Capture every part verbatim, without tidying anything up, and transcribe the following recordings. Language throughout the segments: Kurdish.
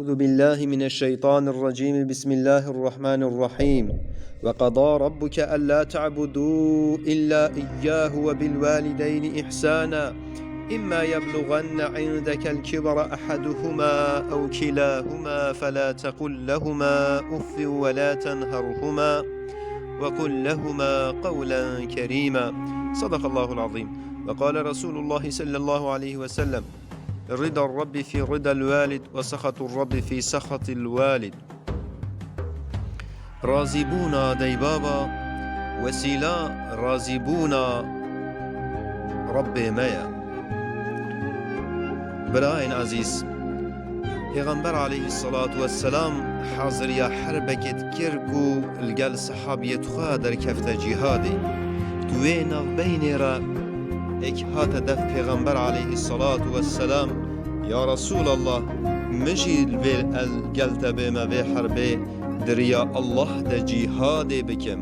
أعوذ بالله من الشيطان الرجيم. بسم الله الرحمن الرحيم. وقضى ربك ألا تعبدوا إلا إياه وبالوالدين إحسانا. إما يبلغن عندك الكبر أحدهما أو كلاهما فلا تقل لهما أف ولا تنهرهما وقل لهما قولا كريما. صدق الله العظيم. وقال رسول الله صلى الله عليه وسلم: رضا الرب في رضا الوالد، وسخط الرب في سخط الوالد. Razîbûna deybaba wesîla razîbûna Rebbê me ye. Birayên ezîz, Pêxember aleyhisselatu vesselam haziriya herbekê dikir ku li gel sehabiyê xwe derkefte cîhadê. Di wê navbeynê re êk hate dev Pêxember aleyhisselatu vesselam: "Ya Resûlallah, min jî li vê el gel te bême vê herbê, di riya Allah de cîhadê bikim."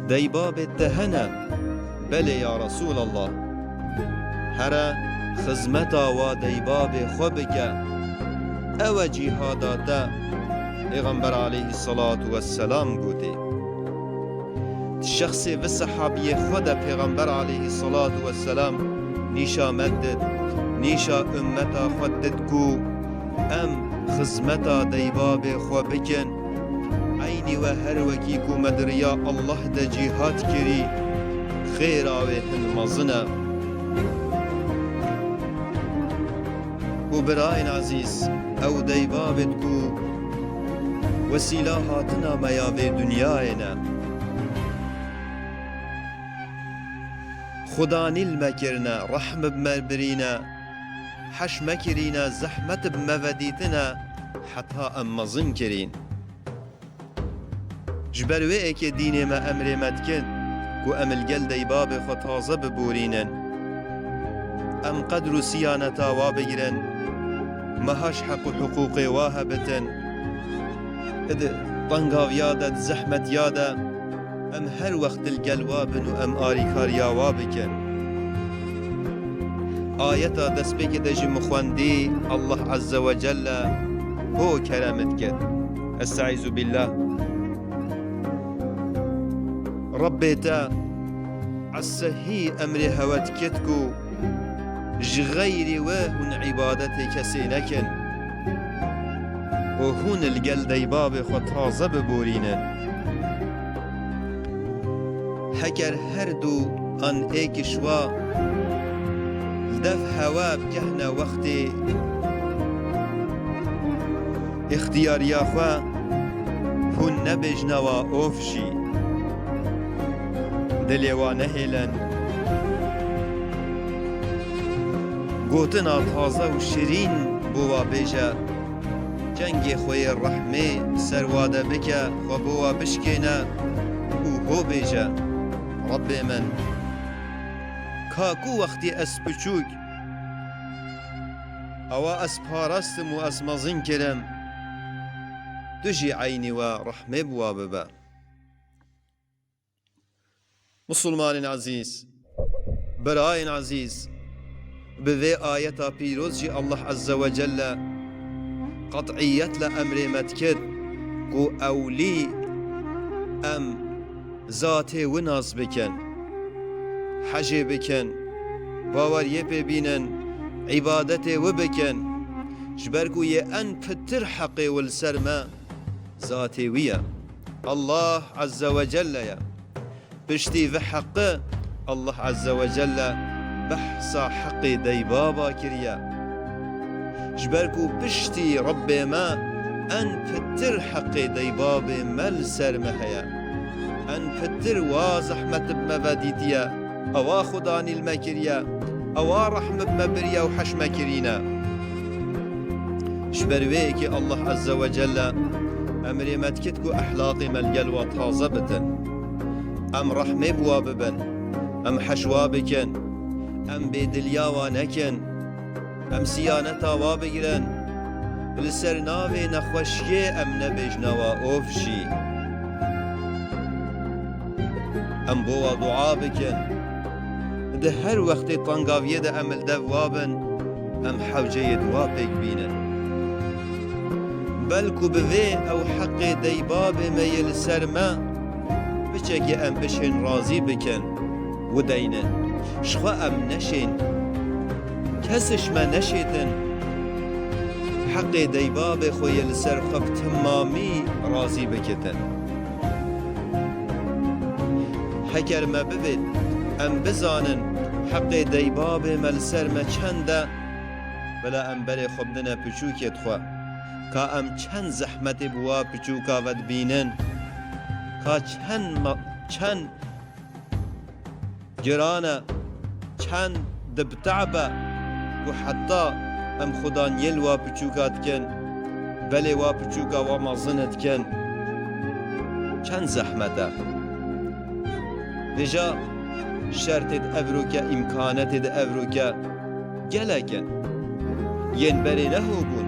Deybabê te hene? Belê ya Resûlallah. Here xizmeta wa deybabê xwe bike. Ew e cîhada te, Pêxember aleyhisselatu vesselam gotê. Di şexsê vi sehabiyê xwe de Pêxember aleyhisselatu vesselam nîşa me did, nîşa ummeta xwe did ku em xizmeta deybabê xwe bikin. Eynî we her wekî ku me di riya Allah de cîhad kirî, xêra wê hin mezin e. Û birayên ezîz, ew deybabê ku wesîla hatina me ya vê dinyayê ne. Xudanî li me kirine, rehm bi me birîne, heş me kirîne, zehmet bi me vedîtine, heta em mezin kirîn. Ji ber wê êkê dînê me emrê me dikir ku em li gel deybabê xwe taze biborînin. Em qedr û siyaneta wa bigirin, meha ji heq û hiqûqê wa hebitin. Di tengaviya de, di zehmetiya de em her wext li gel wa bin û em arîkariya wa bikin. Ayeta destpêkê de jî min xwendî, Allah Azze ve Celle ho kerem dikir. Estaizu billah. Rebbê te esehî emrê hewe dikir ku ji xeyrî we hûn îbadetê kesê nekin û hûn li gel deybabê xwe taze biborînin. Heker her du an êk ji wa li dev hewe bikehne wextê îxtiyariya xwe, hûn nebêjne wa of jî. Dilê wa nehêlin. Gotina taze û şirîn bo wa bêje. Cengê xwe yê rehmê ser wa de bike, xwe bo wa bişkêne û ho bêje: Rebbê min, ka ku wextî ez piçûk, ewa ez parastim û ez mezin kirim, tu jî eynî we rehmê bi wa bibe. Musulmanên ezîz, birayên ezîz, bi vê ayeta pîroz jî Allah Azze ve Celle qet'iyetle emrê me dikir ku ewlî em zatê wi nas bikin, hecê bikin, baweriyê pê bînin, îbadetê wi bikin, ji ber ku yê en pitir heqê wi li ser me zatê wî ye. Allah Azze ve Celle ye. Piştî vê heqi Allah Azze ve Celle behsa heqê deybaba kiriye. Ji ber ku piştî Rebbê me en pitir heqê deybabê me li ser me heye. En pitir wa zehmet bi me vedîtiye. Ewa Xudanî li me kiriye, ewa rehm bi me biriye û heş me kirîne. Ji ber wê yekê Allah Azze ve Celle emrê me dikit ku ehlaqê me li gel wa taze bitin. Em rehmê bi wa bibin, em heş wa bikin, em bêdiliya wa nekin. Em siyaneta wa bigirin. Li ser navê nexweşiyê em nebêjne wa of jî. Em bo wa dua bikin. Di her wextê tengaviyê de em li dev wa bin, em hewceyê di wa pêk bînin. Belku bi vê ew heqê deybabê me yê li ser me, piçekê em bişên razî bikin û deynin. Ji xwe em neşên. Kes ji me neşêtin. Heqê deybabê xwe yê li ser xwe bi timamî razî bikitin. Heker me bivêt, em bizanin heqê deybabê me li ser me çend e, bila em berê xwe bidine piçûkê xwe. Ka em çend zehmetê bi wa piçûka ve dibînin, ka çend ma-, çend giran e, çend dibte'be ku heta em xudaniyê li wa piçûka dikin, belê wa piçûka wa mezin dikin. Çend zehmet e. Vêca şertê di evroke, îmkanetê di evroke gelek in. Yên berê neho bûn.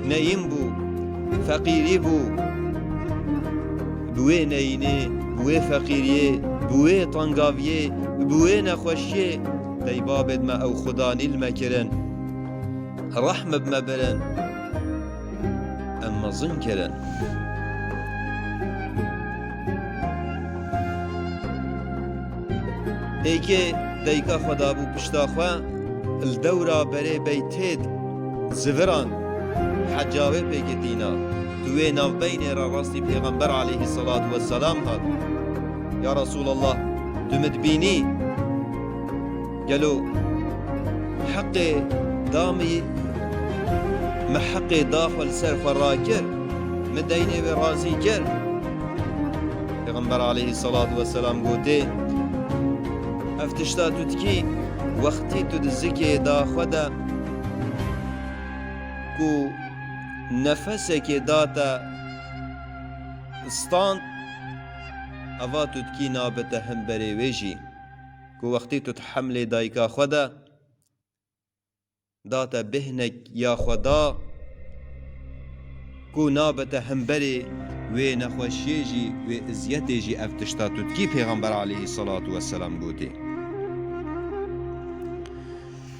Neyîn bû, feqîrî bû. Bi wê neyînê, bi wê feqîriyê, bi wê tengaviyê, bi wê nexweşiyê deybabêd me ew xudanî li me kirin. Rehm bi me birin. Em mezin kirin. Êkê dayika xwe dabû pişta xwe, li dewra berê beytêd ziviran, heca wê pêkê tîna. Tu wê navbeynê re rastî Pêxember aleyhisselatu vesselam hat. Ya Resulallah, tu min dibînî? Gelo heqê da min, min heqê da xwe li ser xwe rakir, min deynê wê razî kir? Pêxember aleyhisselatu vesselam gotê, ev tişta tu dikî, wextî tu di zikê da xwe de ku nefesekê da te stand, eva tu dikî nabite hemberê wê jî. Ku wextî tu di hemlê dayika xwe de, da te bêhnek ya xwe da, ku nabite hemberê wê nexweşiyê jî, wê eziyetê jî, ev tişta tu dikî, Pêxember aleyhisselatu vesselam gotê.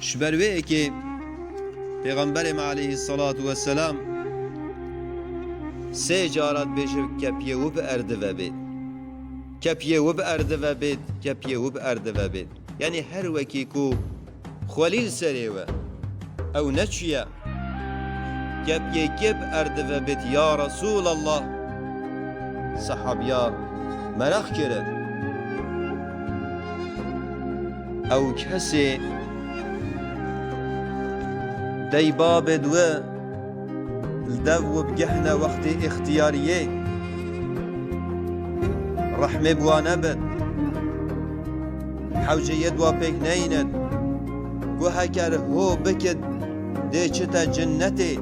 Ji ber wê yekê Pêxemberê me aleyhisselatu vesselam sê cara dibêje, kepiyê wi bi erdive bêt. Kepiyê wi bi erdive bêt, kepiyê wi bi erdive bêt. Yanî her wekî ku xwelî li serê we, ew neçûye, kepiyê kê bi erdive bêt ya Resûlallah? Sehabiya meraq kirin. Ew kesê dey babê di we li dev û bigehne wextê îxtiyariyê, rehmê bi wa nebit, hewceyê di wa pêk neyînit, ku heker ho bikit dê çite cinnetê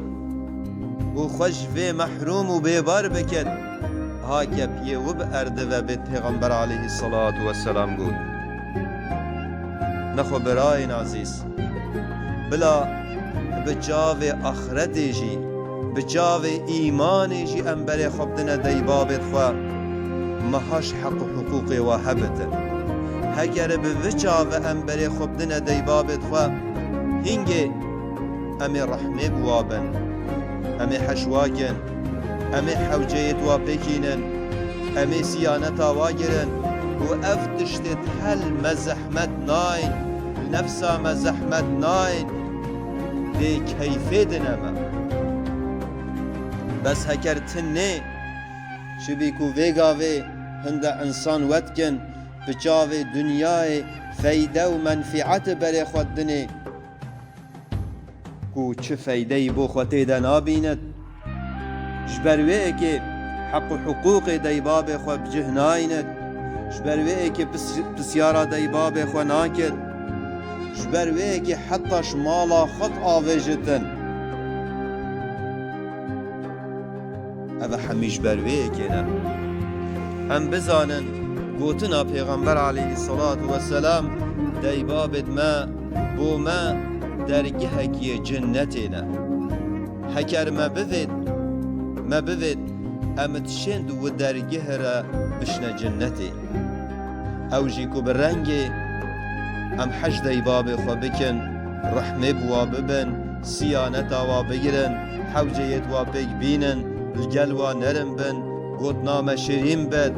û xwe ji vê mehrûm û bêbar bikit, ha kepiyê wi bi erdive bêt, Pêxember aleyhisselatu vesselam got. Nexwe birayên ezîz, bila bi çavê axretê jî, bi çavê îmanê jî em berê xwe bidine dey babêt xwe, meha ji heq û hiqûqê wa hebitin. Heger bi vi çave em berê xwe bidine dey babêt xwe, hingê em ê rehmê bi wa bin, em ê heş wa kin, em ê hewceyê di wa pêkînin, em ê siyaneta wa girin û ev tiştê hel me zehmet nayên, li nefsa me zehmet nayên, dê keyfê dine me. Bes heker tinê, çibî ku vê gavê hinde insan wetkin, bi çavê dinyayê feyde û menfîetê berê xwe dinê, ku çi feydeyî bo xwe tê de nabînit. Ji ber wê yekê heq û hiqûqê dey babê xwe bi cih nayînit. Ji ber wê yekê pis-, pisyara dey babê xwe nakit. Ji ber wê yekê heta ji mala xwe diavêjitin. Ev hemî ji ber wê yekê ne. Em bizanin, gotina Pêxember aleyhisselatu vesselam, dey babêd me, bo me dergehekî yê cinnetê ne. Heker me bivêt, me bivêt, em dişên di wi dergeh re bişne cinnetê. Ew jî ku bi rengê em hej dey babê xwe bikin, rehmê bi wa bibin, siyaneta wa bigirin, hewceyêt wa pêk bînin, li gel wa nerin bin, gotina me şirîn bit,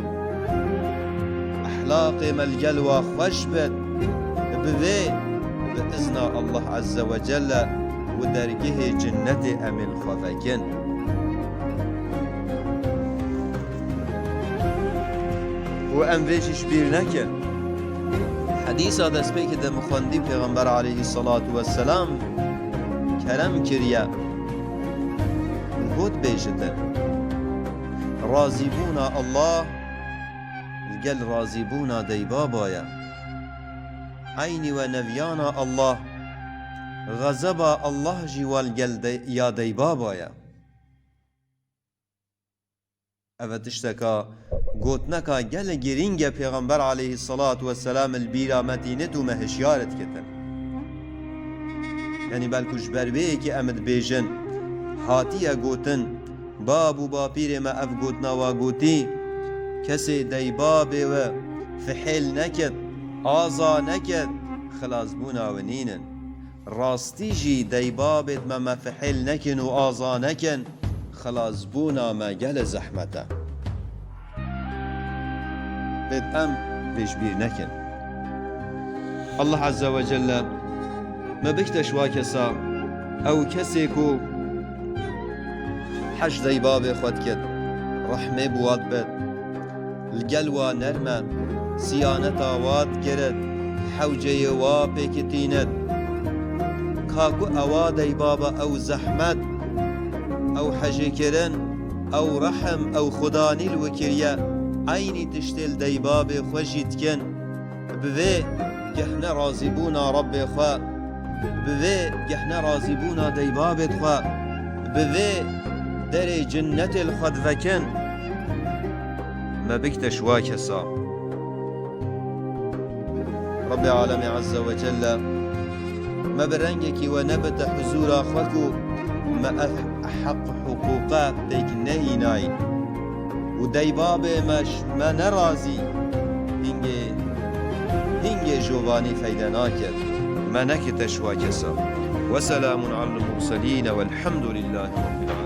ehlaqê me li gel wa xweş bit, bi vê, bi izna Allah Azze ve Celle û dergehê cinnetê em ê li xwe vekin. Û em vê jî ji bîr nekin. Hedîsa destpêkê de min xwendî, Pêxember aleyhissalatu vesselam kerem kiriye û got, bêjite, razîbûna Allah li gel razîbûna deybaba ye. Eynî we neviyana Allah, xezeba Allah jî wa li gel dey-, ya deybaba ye. Ev e tişteka, gotineka gelek girîng e, Pêxember aleyhissalatu vesselam li bîra me tînit û me hişyar dikitin. Yanî belkû ji ber vê yekê em dibêjin, hatiye gotin, bab û bapîrê me ev gotina wa gotî, kesê deybabê we fihêl nekit, aza nekit, xilasbûna we nînin. Rastî jî deybabêt me me fihêl nekin û aza nekin, xilasbûna me gele zehmet e. Bêt em vê ji bîr nekin. Allah Azze ve Celle me bikte ji wa kesa, ew kesê ku hej deybabê xwe dikit, rehmê bi wa dibit, li gel wa nerm e, siyaneta wa digirit, hewceyê wa pêkitînit. Ka ku ewa deybaba ew zehmet, ew hejêkirin, ew rehm, ew xudanî li we kiriye, eynî tiştê li deybabê xwe jî dikin. Bi vê gehne razîbûna Rebbê xwe, bi vê gehne razîbûna deybabêt xwe, bi vê derê cinnetê li xwe divekin. Me bikte ji wa kesa. Rebbê Alemê Azze ve Celle me bi rengekî we nebite huzûra xwe ku me ev heq û hiqûqa pêk nehînayîn û deybabê me ji me nerazî, hingê, hingê jovanî feyde nake. Me nekite ji wa kesa. Ve selamun alel murselîne velhamdulîllahî Rabbil alemin.